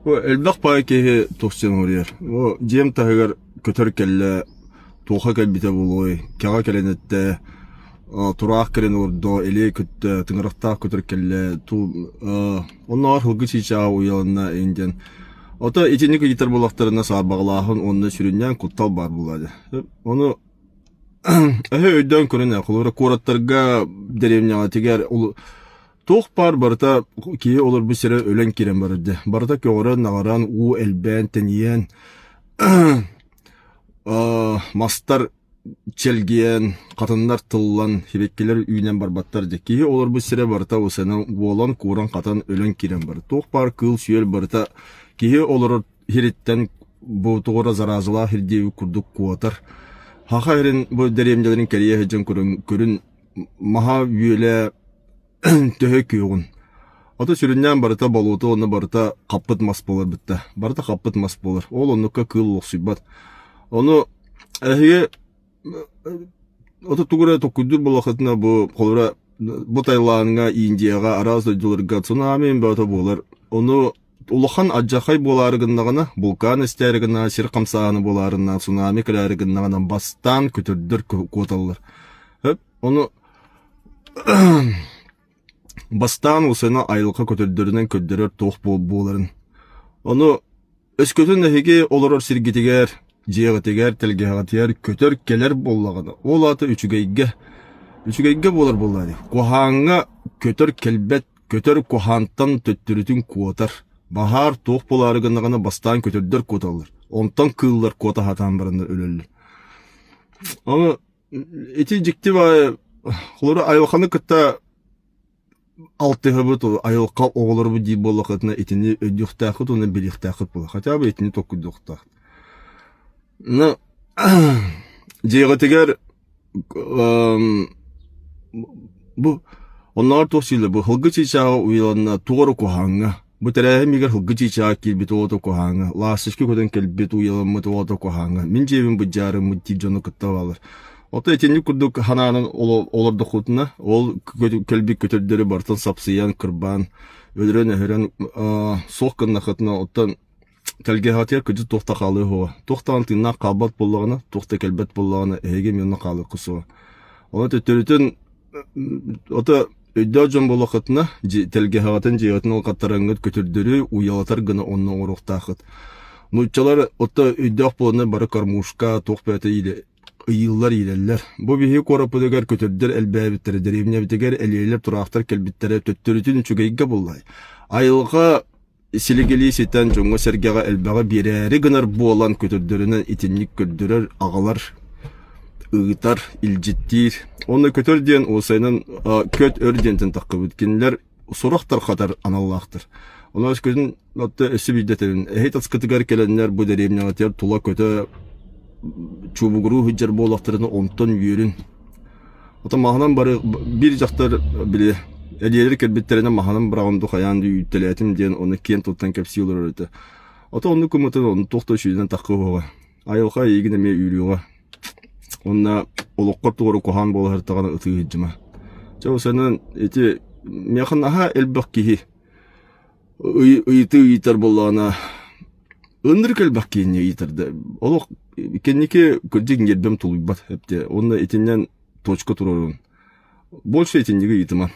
Элбэх баай киһи туох диэн Бу дьиэм таһыгар көтөр кэллэ, туохха кэлбитэ буолуой, кэҕэ кэлэн эттэ, тураах кэлэн олордо, элиэ көттө, тыҥырахтаах көтөр кэллэ, оннооҕор һылгы чыычааҕа уйаланна эҥин диэн. Ото итинник ыйытар буоллахтарына саарбаҕалааһын уонна сүрүннээн куттал баар буолла дии. Ону эһэ өйдөөн көрөн ээ, холобура куораттарга, дэриэбинэҕитигэр Туох баар барыта киһи олорбут сирэ өлөн киирэн барар дии. Барыта көҕөрөн-наҕаран, уу элбээн, тэнийэн, мастар чэлгийэн, хатыннар тыллан, сибэккилэр үүнэн барбаттар дии. Киһи олорбут сирэ барыта усанан буолан, кууран-хатан, өлөн киирэн барар. Туох баар кыыл-сүөл барыта киһи олорор сириттэн бу тоҕо эрэ заразалаах сир диэбит курдук куотар. Саха сирин бу дэриэбинэлэрин кэрийэ сылдьан көрөн көрүн маһа-үөлэ төһө күөҕүн. Ото сүрүннээн барыта болуота уонна барыта хаппыт мас буолар бытта. Барыта хаппыт мас буолар. Ол оннукка кыыл олохсуйбат. Ону эһиги ото тугу эрэ толкуйдуур буоллаххытына бу холобура бу Таилаҥҥа, Индияҕа араас дойдуларга цунами бөҕөтө буолар. Ону улахан алдьархай буолаары гыннаҕына, булкаан эстээри гыннаҕына, сир хамсааһына буолаарына, цунами кэлээри гыннаҕына бастаан көтөрдөр куоталлар. Ону бастаан усена айылҕа көтөрдөрүнэн көрдөрөр туох буоларын. Ону өскөтүн эһиги олорор сиргитигэр, дьиэҕитигэр, тэлгэһэҕитигэр көтөр кэлэр буоллаҕына, ол аата үчүгэйгэ, үчүгэйгэ буолар буоллаҕа дии. Куһааҥҥа көтөр кэлбэт, көтөр куһаантан төттөрүтүн куотар. Баһаар туох буолаары гыннаҕына бастаан көтөрдөр куоталлар. Онтон кыыллар куота сатаан бараннар өлөллөр. Ону Ити дьикти баҕайы холобура айылҕаны кытта алтыһабыт, айылҕа оҕолоробут диир буоллаххытына итини өйдүөхтээххит уонна билиэхтээххит буолар. Хотя бы итини толкуйдуохтаах. Ну, дьиэҕитигэр Бу оннооҕор туох сииллэр бу һылгы чыычааҕа уйаланна туох эрэ куһаҕаҥҥа. Бу тэрээһин миигэр һылгы чыычааҕа киирбит оҕото куһаҕаҥҥа, ласточка көтөн кэлбит уйаламмыт оҕото куһаҕаҥҥа. Мин дьиэбин быдьаарыммыт диир дьону кытта бааллар. Оттон итинник курдук санаанан олордоххутуна, ол кэлбит көтөрдөрү барытын сапсыйан, кырбаан, өлөрөн-өһөрөн суох гыннаххытына, оттон Тэлгэһэҕитигэр кырдьык туох да хаалыа суоҕа. Туох даҕаны тыыннаах хаалбат буоллаҕына, туох да кэлбэт буоллаҕына, эһиги эмиэ онно хаалыаххыт суоҕа. Онон төттөрүтүн ото өйдөөх дьон буоллаххытына, тэлгэһэҕитин, дьиэҕитин алҕаттараҥҥыт көтөрдөрү уйалатар гына онно оҥоруохтааххыт. Нууччалар ото өйдөөх буоланнар бары кормушка, туох бэйэтэ ыйыыллар иилэллэр. Бу биһиги куораппытыгар көтөрдөр элбээбиттэрэ, дэриэбинэбитигэр элиэлэр, тураахтар кэлбиттэрэ төттөрүтүн үчүгэйгэ буллай. Айылҕа Силигилии ситэн дьоҥҥо-сэргэҕэ элбэҕи биэрээри гынар буолан көтөрдөрүнэн итинник көрдөрөр, аҕалар, ыытар, илдьиттиир. Уонна көтөр диэн уопсайынан көт өр диэнтэн таххыбыт. Кинилэр сурах тарҕатар аналлаахтар. Онон өскөтүн отто өссө биирдэ этэбин, эһит аскытыгар кэлэннэр бу дэриэбинэҕитигэр тула көтө чуубугуруу сылдьар буоллахтарына онтон үөрүн. Ото маһынан бары биир дьахтар били элиэлэр кэлбиттэринэ маһынан быраҕан ду хайаан дуу үүттэлээтим диэн ону киэн туттан кэпсии олорор этэ. Ото оннук гыммытын ону туох да үчүгэйинэн таххыһыаҕа. Айылҕа эйигин эмиэ үүрүөҕэ. Уонна олоххор тугу куһаҕан буола сырыттаҕына ытыы сылдьыма. Чэ осонон ити миэхэ наһаа элбэх киһи ыйытыы ыйытар буоллаҕына ынырык элбэх киһини ыйытар да олох кэнники кырдьык ньиэрбэм тулуйбат эптэ уонна итиннэн точка туруорун больше итинниги ыйытыма.